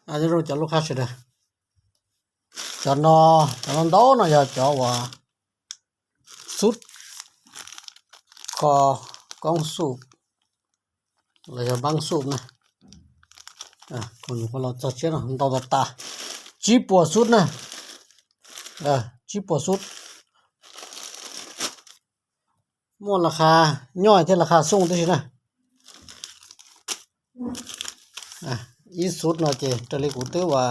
Nyob zoo cov lub qab sawv daws. Cov no, cov no ntau no yog cov uas xub kho koob xub los yog npaab xub na. Kuv los txog tsiab no ntau tas tas, tsib puas xub na, tsib puas xub. Muaj las khas nyob thiab las khas xooj tib si na. Ib xub no ces raws li kuv twb ua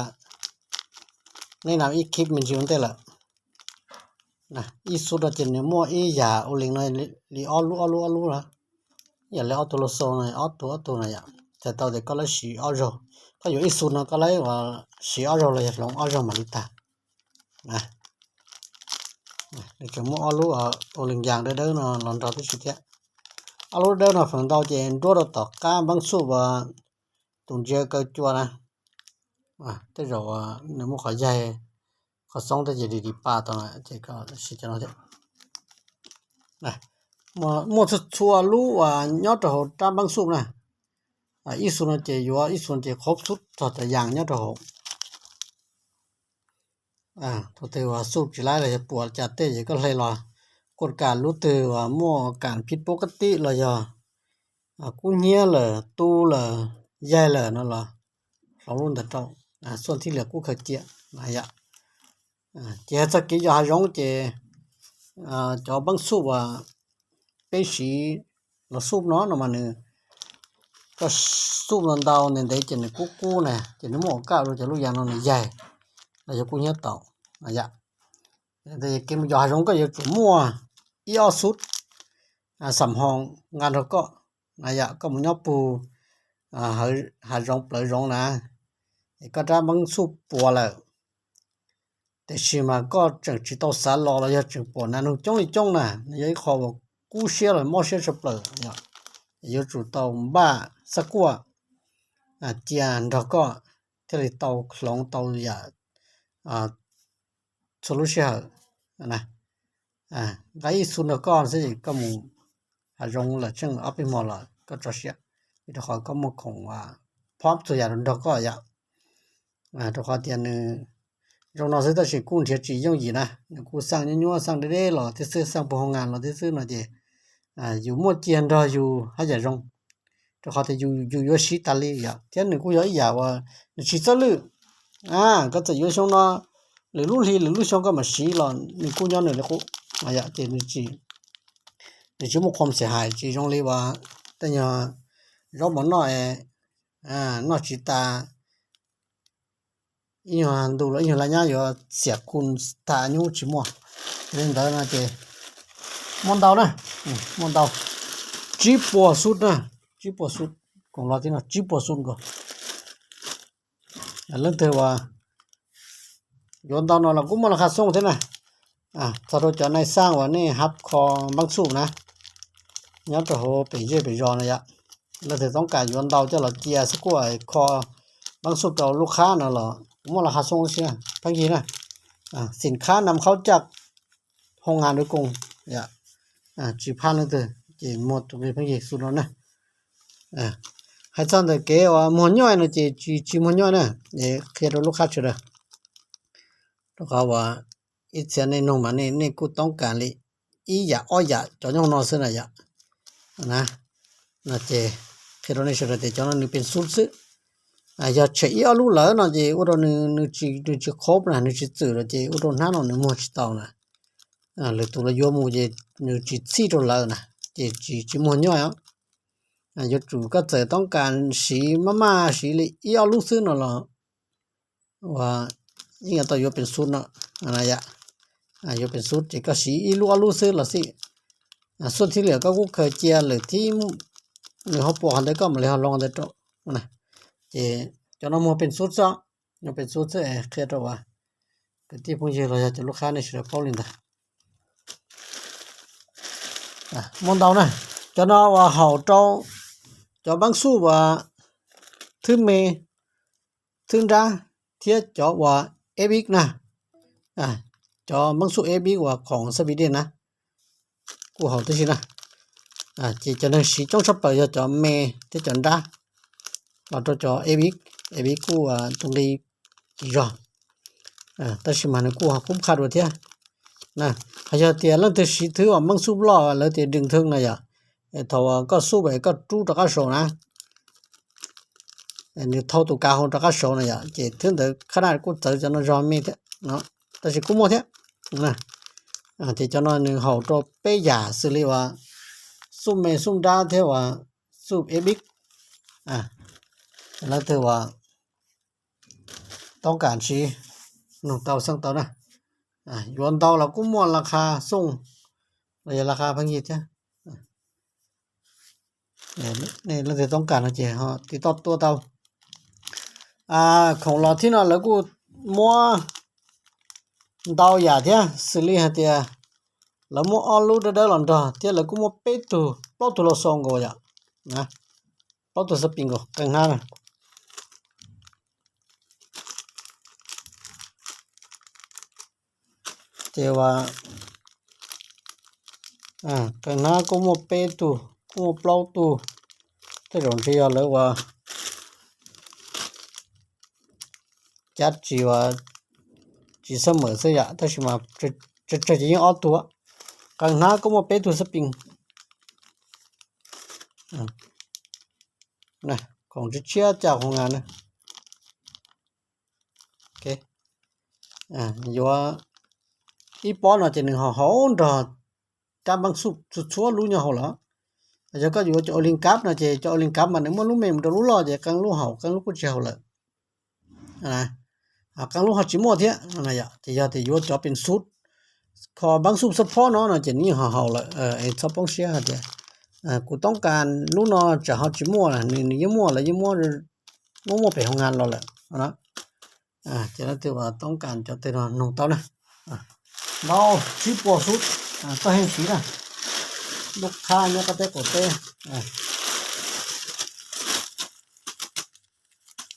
nej na ib khib me ntsis ua ntej lawm. Ib xub no ces nws muaj ib yam ua li no, li ob lub ob lub ob lub na. Yam li ob tug los xaus no, ob tug ob tug no yom, txhais tau tias koj lawv siv ob zaug. Koj yuav ib xub no koj lawv ua siv ob zaug los yog hloov ob zaug mam li tag. Nws tseem muaj ob lub ua li yas dawb dawb no los nrog tib si thiab. Ob lub dawb no feem ntau ces nruab rau tom qab npaab xub uas tus ntsia kaw cua na. Tej zaum nws muaj qhov yaig, qhov xoob thiab ces dim dim pa tau na, ces koj siv cov no thiab. Muaj txhua txhua lub uas nyob rau hauv rab npaab xub na. Ib xub no ces yuav ib xub ces qhov xub txog cov yas nyob rau hauv. Thaum twg uas xub tsis laib los yog puas cas tej ces koj hle los kuaj kam lub twg uas muaj kam phib pub kab tib los yog kub hnyiab lawm, tu lawm, yaig lawm no los hloov lub ntawd rau, xuaj thib liam kub khaws cia na yom. Ces hais txog kev yos hav zoov ces cov npaab xub uas peb siv los xub no no mas nws, koj xub no ntau ntev ntev ces nws kub kub na ces nws muaj ua kaj rau cov lub yas no nws yaig los yog kub hnyiab tau na yom. Kev mus yos hav zoov koj yuav tsum muaj ib ob xub xam hoo nqa nrog koj na yom. Koj mus nyob puag hav zoov plawv zoov na, es koj rab npaab xub puas lawm, tiam sis mas koj tseem tsis tau xav los los yog tseem pom nas noog coob li coob na, nws yog ib qho uas kub siab los mob siab tshaj plaws yom. Yuav tsum tau npaj xab kuaj cia nrog koj thiaj li tau hloov tau yam txhua lub sij hawm. Nqa ib xub nrog koj xwb es koj mus hav zoov lawm tsheej ob peb hmo los koj tso siab, vim rau qhov koj muaj khoom phob txhua yam nrog koj yom. Rau qhov tias nws zoo no xwb tab sis kuj nrhiav tsis yooj yim na, nws kuj xaj nyuaj nyuaj, xaj deb deb los thiab xwb, xaj puag hoo nas los thiab xwb no ces yus muaj cia nrog yus haj yam zoo, rau qhov tias yus yuav siv tas li yom. Thiab nws kuj yog ib yam uas nws tsis txawj lwj. Koj txawm yuav xyoo no, lwm lub hli lwm lub xyoo koj mam siv los nws kuj nyob nws li qub. Ces nws tsis muaj qhuam xim hais tsis zoo li uas tej nyuag zaub mov noj, noj tsis tas, ib nyuag ntu los ib nyuag laj nyab yuav xiam ku tas nyuj tsis muaj. Li ntawd no ces muaj ntau na, muaj ntau, tsib puas xub na, tsib puas xub, koom los tib no tsib puas xub nkaus. Leej twg uas yuav ntau no los kuj muaj las khas xooj thiab na. Txog rau cov nais xaj uas nej hab kho npaab xub na, nyob rau hauv pem zej pem zos na yom, leej twg toob kas yuav ntau coj los cia xab kuaj kho npaab xub rau lub qhab no los kuj muaj las khas xooj thiab pheej yig na. Xim khab nam khaub caj hoo nas dua koos, tsis phaj leej twg ces muag tus pheej yig xub no na. Hais txog ntawm kev uas muag nyoij no ces tsis, tsis muag nyoij na, qhia rau lub qhab sawv daws. Rau qhov uas ib txhia nej noog mas nej kuj toob kas li ib yam ob yam cov nyooj no xwb na yom. No ces qhia rau nej sawv daws tias cov no nws pees xub xwb. Yog tshem ib ob lub lawm no ces ua rau nws, nws tsis khob na, nws tsis txwm lawm ces ua rau hnab no nws muag tsis tau na. Lwm tus los yuav mus ces nws tsis txhij rau lawv na, ces tsis, tsis muag nyoij os. Yuav tsum koj txawm toob kas siv maj maj siv li ib ob lub xwb no los uas yeej yuav tau yuav pees xub no. Yuav pees xub ces koj siv ib lub ob lub xwb los xij. Xuaj thib liam koj kuj khaws cia lwm thib, nws ho puas qhov ntawd koj mam li ho hloov ntawd rau. Ces cov no muag pees xub xwb, muag pees xub xwb, qhia rau uas kwv tij phooj ywg los yog cov lub qhab nej sawv daws paub li ntawd. Muaj ntau na, cov no uas haum rau cov npaab xub uas thwb me, thwb nrab thiab cov uas eb ib na. Cov npaab xub eb ib uas khoom xab pi dej na kuj haum tib si na. Ces cov neeg siv coob tshaj plaws yog cov me thiab cov nrab los rau cov eb ib. Epic kuj tus nqi tsis zog, tab sis mas nws kuj ho kub qha dua thiab. Ho yog tias leej twg siv thwb uas Mab Xub loj lawv tias dws thwb no yom, thaum koj xub es koj rub rov qab saud na, nws thau tus kav hauv rov qab saud na yom, ces thwb ntawd khab naj kuj txawv cov no zog me thiab, tab sis kuj muaj thiab. Ces cov no nws haum rau peb yam xws li uas xub me xub nrab thiab uas xub Epic. Leej twg uas toob kas siv, nug tau xeeb tau na. Yuav ntau los kuj muaj las khas xooj los yog las khas pheej yig thiab. Nej leej twg toob kas no ces ho tiv toj tuaj tau. Khoom los thib no lawv kuj muab ntau yam thiab, xws li hais tias lawv muab ob lub dawb dawb los nrog thiab lawv kuj muab peb tug plaub tug los xaus nkaus yom, plaub tug xab pis nkaus qee hnab na. Ces uas qee hnab kuj muaj peb tug, kuj muaj plaub tug, tej zaum ntshe yog lawv uas cab tsis uas tsis xab mawm xwb yom, tab sis mas tsawg tsawg ces yeej ob tug. Qee hnab kuj muaj peb tug xab pis. Khoom tshiab tshiab cas hoo nas na. Yuav ib pob no ces nws ho hauv nrog rab npab xuj txhua txhua lub nyob hauv lawm. Yog koj yuav cov ua li kab no ces cov ua li kab mas nws muaj lub me mus rau lub loj ces qee lub haum qee lub kuj tsis haum lawm. Qee lub ho tsis muaj thiab. Ces yog tias yuav cov pes xub, kho npab xuj xab phob no no ces nws yeej ho haum lawm. Es txhob poob siab hais tias kuv toob kas lub no tsam ho tsis muaj, nws yeej muaj, lawv yeej muab, muab pem hoo nas los lawm. Ces leej twg uas toob kas cov twg no nug tau na. Npau tsib puas xub, txoj heej siv na, lub qhab nyob qab teb qaum teb.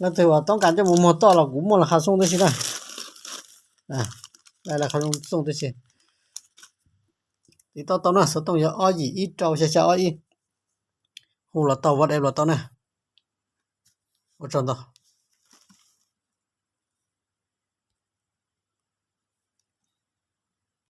Leej twg uas toob kas coj mus muag toj los kuv muaj las khas xooj tib si na. Las khas xooj tib si. Tiv toj tau na, xov tooj yog ob yim ib rau xya xya ob ib. Hu los tau, WhatsApp los tau na. Ua tsaug ntau.